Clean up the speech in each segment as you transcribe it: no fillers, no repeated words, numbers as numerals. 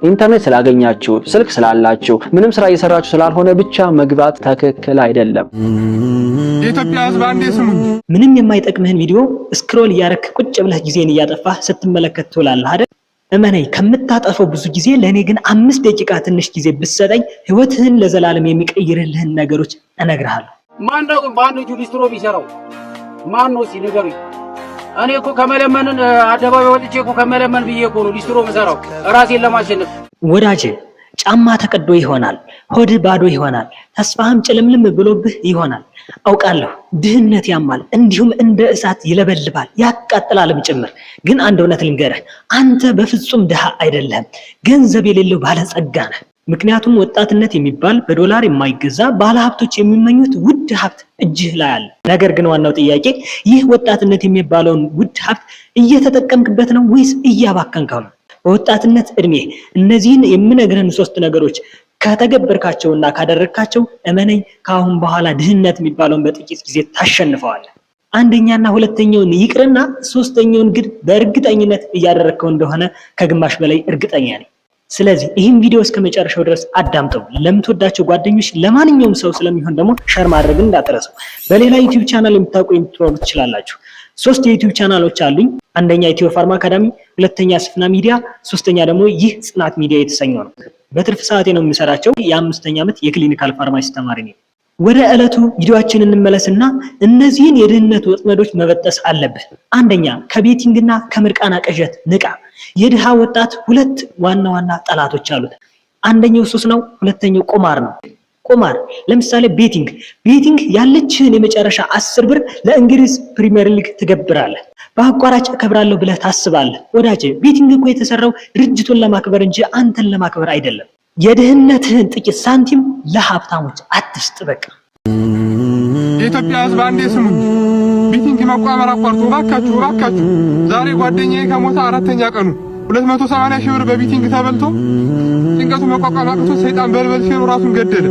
ኢንተርኔት ስላገኛችሁ፣ ስልክ ስላላችሁ፣ ምንም ስራ እየሰራችሁ ስላልሆነ ብቻ መግባት ትክክል አይደለም። የኢትዮጵያ ሕዝብ አንዴ ስሙኝ። ምንም የማይጠቅምህን ቪዲዮ scroll እያረክ ቁጭ ብለህ ጊዜን እያጠፋህ ስትመለከት ትውላለህ አይደል? እመነኝ፣ ከምታጠፈው ብዙ ጊዜ ለእኔ ግን 5 ደቂቃ ትንሽ ጊዜ ብትሰጠኝ ህይወትህን ለዘላለም የሚቀይርልህን ነገሮች እነግርሃለሁ። ማን ነው ግን በአንድ እጁ ሊስትሮ ቢሰራው ማን ነው? እስኪ ንገሩኝ። እኔ እኮ ከመለመንን አደባባይ ወጥቼ እኮ ከመለመን ብዬ እኮ ነው ሊስትሮ የምሰራው ራሴን ለማሸነፍ። ወዳጄ፣ ጫማ ተቀዶ ይሆናል፣ ሆድህ ባዶ ይሆናል፣ ተስፋህም ጭልምልም ብሎብህ ይሆናል። አውቃለሁ፣ ድህነት ያማል፣ እንዲሁም እንደ እሳት ይለበልባል፣ ያቃጥላልም ጭምር። ግን አንድ እውነት ልንገርህ፣ አንተ በፍጹም ድሃ አይደለህም፣ ገንዘብ የሌለው ባለጸጋ ነህ። ምክንያቱም ወጣትነት የሚባል በዶላር የማይገዛ፣ ባለሀብቶች የሚመኙት ውድ ሀብት እጅህ ላይ አለ። ነገር ግን ዋናው ጥያቄ ይህ ወጣትነት የሚባለውን ውድ ሀብት እየተጠቀምክበት ነው ወይስ እያባከንከው ነው? በወጣትነት እድሜ እነዚህን የምነግርህን ሶስት ነገሮች ከተገበርካቸውና ካደረግካቸው፣ እመነኝ፣ ከአሁን በኋላ ድህነት የሚባለውን በጥቂት ጊዜ ታሸንፈዋለህ። አንደኛና ሁለተኛውን ይቅርና ሶስተኛውን ግን በእርግጠኝነት እያደረግከው እንደሆነ ከግማሽ በላይ እርግጠኛ ነኝ። ስለዚህ ይህን ቪዲዮ እስከ መጨረሻው ድረስ አዳምጠው። ለምትወዳቸው ጓደኞች፣ ለማንኛውም ሰው ስለሚሆን ደግሞ share ማድረግ እንዳትረሱ። በሌላ YouTube channel የምታውቁ የምትኖሩ ትችላላችሁ። ሶስት የ YouTube ቻናሎች አሉኝ። አንደኛ ኢትዮ ፋርማ አካዳሚ፣ ሁለተኛ ስፍና ሚዲያ፣ ሶስተኛ ደግሞ ይህ ጽናት ሚዲያ የተሰኘው ነው። በትርፍ ሰዓቴ ነው የምሰራቸው። የአምስተኛ ዓመት የ clinical pharmacy ተማሪ ነኝ። ወደ ዕለቱ ቪዲዮአችን እንመለስና እነዚህን የድህነት ወጥመዶች መበጠስ አለብህ። አንደኛ፣ ከ betting ና ከምርቃና ቅዠት ንቃ። የድሃ ወጣት ሁለት ዋና ዋና ጠላቶች አሉት። አንደኛው ሱስ ነው፣ ሁለተኛው ቁማር ነው። ቁማር ለምሳሌ betting። Betting ያለችህን የመጨረሻ 10 ብር ለእንግሊዝ ፕሪሚየር ሊግ ትገብራለህ። በአቋራጭ እከብራለሁ ብለህ ታስባለህ። ወዳጄ፣ betting እኮ የተሰራው ድርጅቱን ለማክበር እንጂ አንተን ለማክበር አይደለም። የድህነትህን ጥቂት ሳንቲም ለሀብታሞች አትስጥ። በቃ። የኢትዮጵያ ሕዝብ አንዴ ስሙኝ። Betting መቋመር አቋርጡ እባካችሁ፣ እባካችሁ። ዛሬ ጓደኛዬ ከሞተ አራተኛ ቀኑ። 280 ሺህ ብር በ betting ተበልቶ ጭንቀቱ መቋቋም አቅቶ ሰይጣን በልበል ሲሉ ራሱን ገደለ።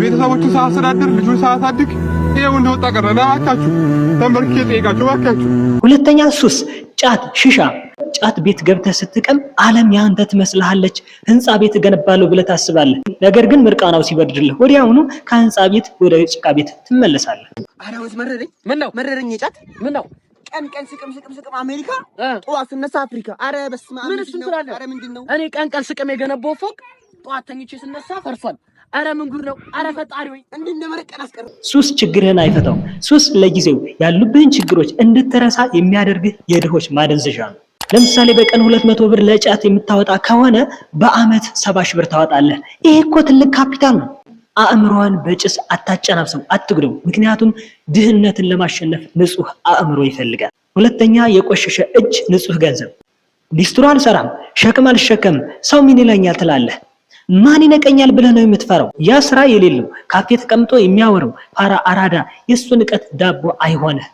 ቤተሰቦቹን ሳያስተዳድር፣ ልጁን ሳያሳድግ ይኸው እንደወጣ ቀረ። እባካችሁ፣ ተንበርክኬ ጠይቃችሁ እባካችሁ። ሁለተኛ ሱስ፣ ጫት፣ ሽሻ። ጫት ቤት ገብተህ ስትቅም ዓለም ያንተ ትመስልሃለች። ህንፃ ቤት እገነባለሁ ብለህ ታስባለህ። ነገር ግን ምርቃናው ሲበርድልህ ወዲያውኑ ከህንፃ ቤት ወደ ጭቃ ቤት ትመለሳለህ። ኧረ እውነት መረረኝ። ምን ነው? መረረኝ የጫት። ምን ነው? ቀን ቀን ስቅም ስቅም ስቅም አሜሪካ፣ ጠዋት ስነሳ አፍሪካ። ኧረ በስመ አብ! ምን እሱን ምንድን ነው? ትላለህ? ኧረ ምንድን ነው? እኔ ቀን ቀን ስቅም የገነባው ፎቅ ጠዋት ተኝቼ ስነሳ ፈርሷል። ኧረ ምን ጉድ ነው? ኧረ ፈጣሪ ወይ! እንዲህ እንደመረቀን አስቀረ። ሱስ ችግርህን አይፈታውም። ሱስ ለጊዜው ያሉብህን ችግሮች እንድትረሳ የሚያደርግህ የድሆች ማደንዘዣ ነው። ለምሳሌ በቀን 200 ብር ለጫት የምታወጣ ከሆነ በአመት 70,000 ብር ታወጣለህ። ይሄ እኮ ትልቅ ካፒታል ነው። አእምሮህን በጭስ አታጨናብሰው፣ አትጉደው። ምክንያቱም ድህነትን ለማሸነፍ ንጹህ አእምሮ ይፈልጋል። ሁለተኛ፣ የቆሸሸ እጅ ንጹህ ገንዘብ። ሊስትሮ አልሰራም፣ ሸክም አልሸከምም፣ ሰው ምን ይለኛል ትላለህ። ማን ይነቀኛል ብለህ ነው የምትፈራው? ያ ስራ የሌለው ካፌ ተቀምጦ የሚያወራው ፋራ አራዳ የእሱ ንቀት ዳቦ አይሆንህ።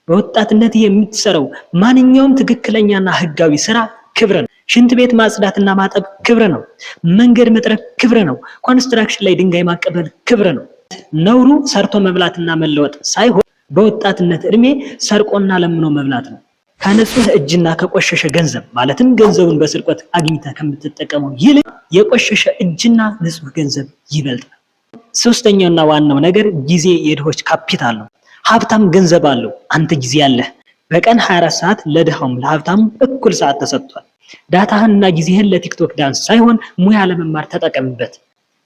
በወጣትነት የምትሰራው ማንኛውም ትክክለኛና ህጋዊ ስራ ክብር ነው። ሽንት ቤት ማጽዳትና ማጠብ ክብር ነው። መንገድ መጥረግ ክብር ነው። ኮንስትራክሽን ላይ ድንጋይ ማቀበል ክብር ነው። ነውሩ ሰርቶ መብላትና መለወጥ ሳይሆን በወጣትነት እድሜ ሰርቆና ለምኖ መብላት ነው። ከንጹህ እጅና ከቆሸሸ ገንዘብ፣ ማለትም ገንዘቡን በስርቆት አግኝተህ ከምትጠቀመው ይልቅ የቆሸሸ እጅና ንጹህ ገንዘብ ይበልጣል። ሶስተኛውና ዋናው ነገር ጊዜ የድሆች ካፒታል ነው። ሀብታም ገንዘብ አለው፣ አንተ ጊዜ አለህ። በቀን 24 ሰዓት ለድሃውም ለሀብታሙም እኩል ሰዓት ተሰጥቷል። Data ህንና ጊዜህን ለ TikTok ዳንስ ሳይሆን ሙያ ለመማር ተጠቀምበት።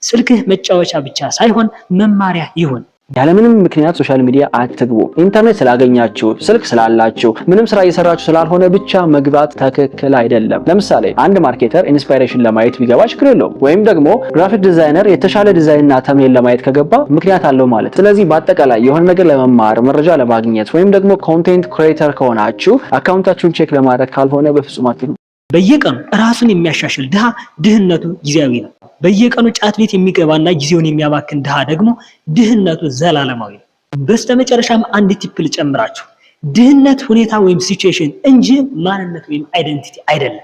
ስልክህ መጫወቻ ብቻ ሳይሆን መማሪያ ይሁን። ያለምንም ምክንያት social media አትግቡ። ኢንተርኔት ስላገኛችሁ፣ ስልክ ስላላችሁ፣ ምንም ስራ እየሰራችሁ ስላልሆነ ብቻ መግባት ትክክል አይደለም። ለምሳሌ አንድ marketer inspiration ለማየት ቢገባ ችግር የለውም። ወይም ደግሞ graphic designer የተሻለ ዲዛይን እና thumbnail ለማየት ከገባ ምክንያት አለው ማለት። ስለዚህ በአጠቃላይ የሆነ ነገር ለመማር፣ መረጃ ለማግኘት ወይም ደግሞ content creator ከሆናችሁ account ኣችሁን check ለማድረግ ካልሆነ በፍጹም አትግቡ። በየቀኑ ራሱን የሚያሻሽል ድሃ ድህነቱ ጊዜያዊ ነው። በየቀኑ ጫት ቤት የሚገባና ጊዜውን የሚያባክን ድሃ ደግሞ ድህነቱ ዘላለማዊ ነው። በስተመጨረሻም አንድ tip ልጨምራችሁ። ድህነት ሁኔታ ወይም situation እንጂ ማንነት ወይም identity አይደለም።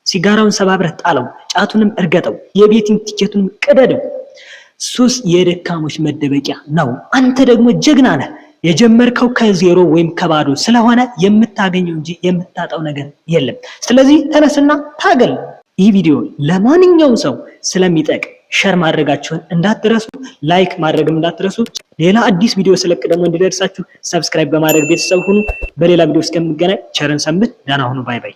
ሲጋራውን ሰባብረህ ጣለው፣ ጫቱንም እርገጠው፣ የ betting ቲኬቱንም ቅደደው። ሱስ የደካሞች መደበቂያ ነው። አንተ ደግሞ ጀግና ነህ። የጀመርከው ከዜሮ ወይም ከባዶ ስለሆነ የምታገኘው እንጂ የምታጣው ነገር የለም። ስለዚህ ተነስና ታገል። ይህ ቪዲዮ ለማንኛውም ሰው ስለሚጠቅም share ማድረጋችሁን እንዳትረሱ፣ like ማድረግም እንዳትረሱ። ሌላ አዲስ ቪዲዮ ስለቅ ደግሞ እንዲደርሳችሁ subscribe በማድረግ ቤተሰብ ሁኑ። በሌላ ቪዲዮ እስከምገናኝ ቸር እንሰንብት። ደህና ሁኑ። Bye bye።